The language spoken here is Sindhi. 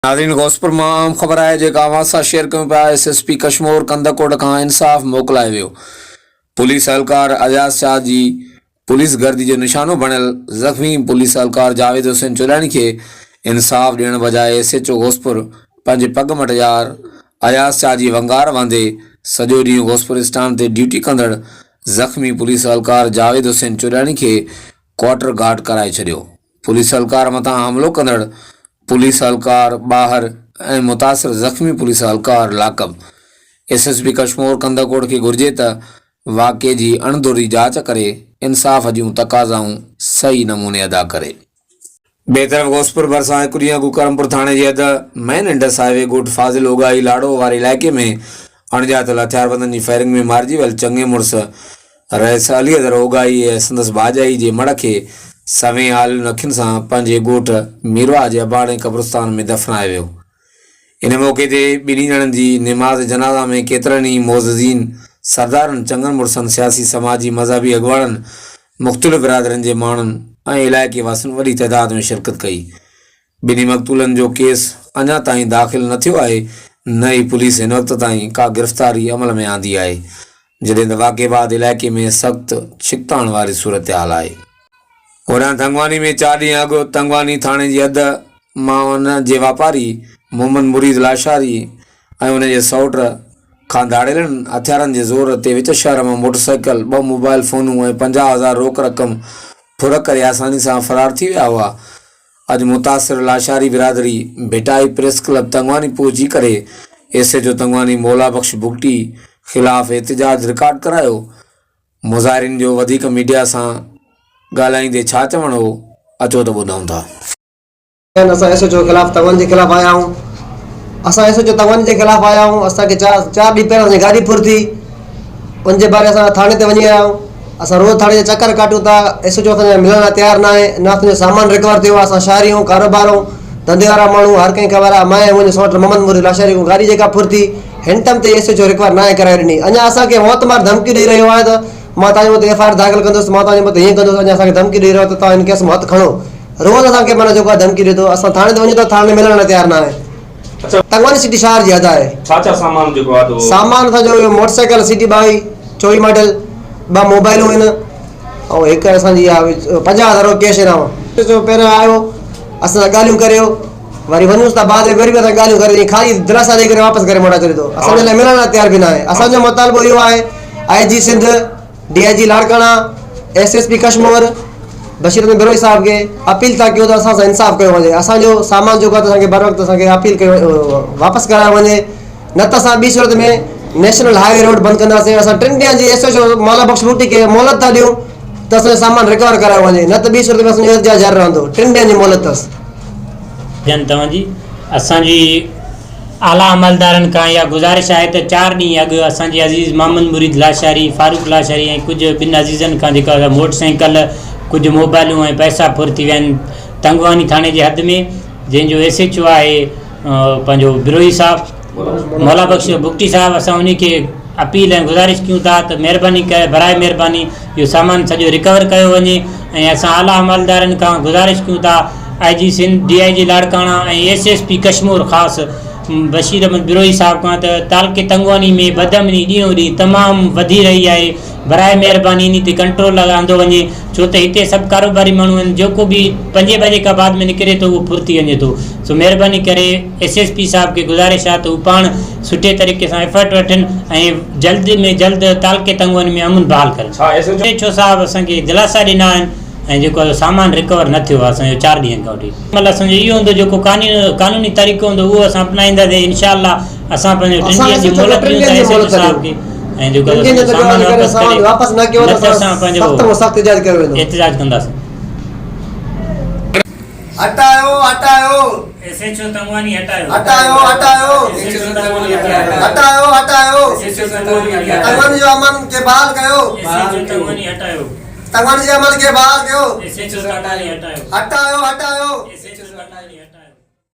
ناظرين غوثپور مان اهم خبر آهي جيڪا اوهان سان شيئر ڪيون پيا S S P Kashmore Kandhkot کان انصاف موڪلائي ويو پوليس اهلڪار اياز شاهه جي پوليس گردي جو نشانو بڻيل زخمي پوليس اهلڪار جاويد حسين چولاڻي کي انصاف ڏيڻ بجاء ايس ايڇ او غوثپور پنهنجي پڳ مٽ يار اياز شاهه جي ونگار وهندي سڄو ڏينهن غوثپور اسٽانڊ تي ڊيوٽي ڪندڙ زخمي پوليس اهلڪار جاويد حسين چولاڻي کي ڪوارٽر گارڊ ڪرائي ڇڏيو. پوليس اهلڪار مٿان حملو ڪندڙ پوليس اهلڪار ٻاهر ۽ متاثر زخمي پوليس اهلڪار لاڪب. S S P Kashmore Kandhkot کي گهرجي ته واقعي جي اڻڌري جاچ ڪري انصاف جون تقاضائون صحيح نموني ادا ڪري. ٻئي طرف غوثپور ڀرسان هڪ ڏينهن اڳ ڪرمپور ٿاڻي جي حد مين انڊس هاء وي ڳوٺ فاضل اوڳاهي لاڙو واري علائقي ۾ اڻڄاتل هٿياربندن جي فائرنگ ۾ مارجي ويل چڱي مڙس رئيس علي اظهر اوڳاهي ۽ سندس ڀاڄائي جي مڙهه کي سوين آلين اکين سان پنهنجي ڳوٺ ميرواهه جي اباڻي قبرستان ۾ دفنايو ويو. ان موقعي تي ٻنهي ڄڻن جي نماز جنازه ۾ ڪيترن ئي معززين، سردارن، چڱن مڙسن، سياسي، سماجي، مذهبي اڳواڻن، مختلف برادرين جي ماڻهن ۽ علائقي واسين وڏي تعداد ۾ شرڪت ڪئي. ٻنهي مقتولن جو ڪيس اڃا تائين داخل نه ٿيو آهي نه ئي پوليس هن وقت تائين ڪا گرفتاري عمل ۾ آندي آهي جڏهن ته واقعي بعد علائقي ۾ سخت ڇڪتاڻ واري صورتحال آهي. هوڏانهن تنگواني ۾ چار ڏينهن اڳ تنگواني ٿاڻي جي حد مان ان جي واپاري محمد مريد لاشاري ۽ ان جي سئوٽ کان ڌاڙيلن هٿيارن جي زور تي وچ شهر مان موٽرسائيڪل، ٻه موبائل فونون ۽ 50 هزار روڪ رقم ڦر ڪري آساني سان فرار ٿي ويا هئا. اڄ متاثر لاشاري برادري ڀٽائي پريس ڪلب تنگواني پهچي ڪري S H O Tangwani Maula Bakhsh Bugti خلاف احتجاج رڪارڊ ڪرايو، مظاهرين جو وڌيڪ ميڊيا سان ڳالهائيندي ڇا چوڻ هو اچو ته ٻڌون ٿا. اسان ايس ايڇ او خلاف تنگواني جي خلاف آيا آهيون اسان ايس ايڇ او تنگواني جي خلاف آيا آهيون اسان کي چار چار ڏينهن پهريان اسان جي گاڏي ڦر ٿي ان جي باري اسان ٿاڻي تي وڃي آيا آهيون اسان روز ٿاڻي جا چڪر ڪاٽيون ٿا ايس ايڇ او اسان سان ملڻ لاء تيار ناهي نه اسان جو سامان رڪور ٿيو آهي اسان شهري آهيون ڪاروبار آهيون ڌنڌي وارا ماڻهو هر ڪنهن کي خبر آهي مان ۽ منهنجو سئوٽ محمد مريد لاشاري کان گاڏي جيڪا ڦر ٿي هن ٽائيم تائين ايس ايڇ او رڪور ناهي ڪرائي ڏني اڃا اسان کي موت مار ڌمڪيون ڏئي رهيو آهي ته مان توهان جي مٿي ايف I R داخل ڪندس مان توهان جي مٿي هيئن ڪندس اڃا اسان کي ڌمڪي ڏئي رهيو آهي ته توهان هن ڪيس مان هٿ کڻو روز اسان کي معنيٰ جيڪو آهي ڌمڪي ڏئي ٿو اسان ٿاڻي تي وڃون ٿا ٿاڻي ملڻ لاء تيار ناهي تنگواني سٽي شهر جي حد آهي. ڇا ڇا سامان جيڪو آهي تو. سامان اسان جو اهو موٽر سائيڪل سي ٽي ٻاويهه چوويهه ماڊل ٻه موبائلون آهن ۽ هڪ اسان جي آهي 50 هزار روپيا ڪيش انعام. سو پهريان آيو اسان سان ڳالهيون ڪريو وري وڃونس ٿا بعد ۾ وري به اسان ڳالهيون ڪري خالي دلاسا ڏئي ڪري واپس ڪري موٽائي ڇڏي ٿو اسان جي لاء ملڻ لاء تيار به ناهي اسان جو مطالبو اهو آهي I G Sindh D I G Larkana, S S P Kashmore Bashir Ahmed Brohi صاحب کي اپيل ٿا ڪيون ته اسان سان انصاف ڪيو وڃي اسان جو سامان جيڪو آهي اسان کي بروقت اسان کي اپيل ڪيو واپس ڪرايو وڃي نه ته اسان ٻي صورت ۾ نيشنل هاء وي روڊ بند ڪنداسين اسان ٽن ڏينهن جي ايس ايڇ او مولا بخش ٻوٽي کي مهلت ٿا ڏيون ته اسان جو سامان رڪور ڪرايو وڃي نه ته ٻي صورت ۾ اسان جو احتجاج جاري رهندو ٽن ڏينهن جي مهلت اٿس. جن توهان جي اسان جي اعليٰ عملدارن کان اها گذارش آهي ته چار ڏينهن اڳ اسان جي عزيز محمد مريد لاشاري، فاروق لاشاري ۽ ڪجهه ٻن عزيزن کان جيڪا موٽر سائيڪل، ڪجهه موبائلون ۽ پئسا ڦر ٿي ويا آهن تنگواني ٿاڻي جي حد ۾ جنهن جو ايس ايڇ او آهي پنهنجو بروهي صاحب مولا بخش بگٽي صاحب اسان انهي کي اپيل ۽ گذارش ڪيون ٿا ته مهرباني ڪري براء مهرباني اهو سامان سڄو رڪور ڪيو وڃي ۽ اسان اعليٰ عملدارن کان گذارش ڪيون ٿا I G Sindh, D I G Larkana ۽ S S P Kashmore خاص بشير احمد بروهي صاحب کان ته تعلقي تنگواني ۾ بدامني ڏينهون ڏينهن تمام وڌي رهي آهي براء مهرباني انهي تي ڪنٽرول آندو وڃي ڇو ته هتي سڀ ڪاروباري ماڻهو آهن جيڪو به پنجين بجي کان بعد ۾ نڪري ٿو اهو ڦر ٿي وڃي ٿو سو مهرباني ڪري ايس ايس پي صاحب کي گذارش آهي ته هو پاڻ سٺي طريقي سان ايفرٽ وٺن ۽ جلد ۾ جلد تعلقي تنگواني ۾ امن بحال ڪرن. ڇا ايس ايڇ ايڇ او صاحب اسان کي دلاسا ڏنا آهن ۽ جيڪو آهي سامان رڪور نه ٿيو آهي اسان جو چار ڏينهن کان وٺي. عمل اسان جو اهو هوندو جيڪو قانوني طريقو هوندو اهو اسان اپنائينداسين انشاء الله اسان پنهنجو ٽن ڏينهن جي مهلت ڏيون ٿا ايس ايڇ او صاحب کي ۽ جيڪو آهي اسان جو سامان واپس ڪري نه ته اسان پنهنجو احتجاج ڪنداسين. هٽايو هٽايو. ايس ايڇ او تنگواني هٽايو. هٽايو هٽايو. ايس ايڇ او تنگواني هٽايو. هٽايو هٽايو. ايس ايڇ او تنگواني هٽايو. تنگواني جو امن کي بحال ڪيو. ايس ايڇ او تنگواني هٽايو. تنگواني جي امن کي بحال ڪيو. ايس ايڇ او تنگواني هٽايو. هٽايو هٽايو. ايس ايڇ او تنگواني هٽايو.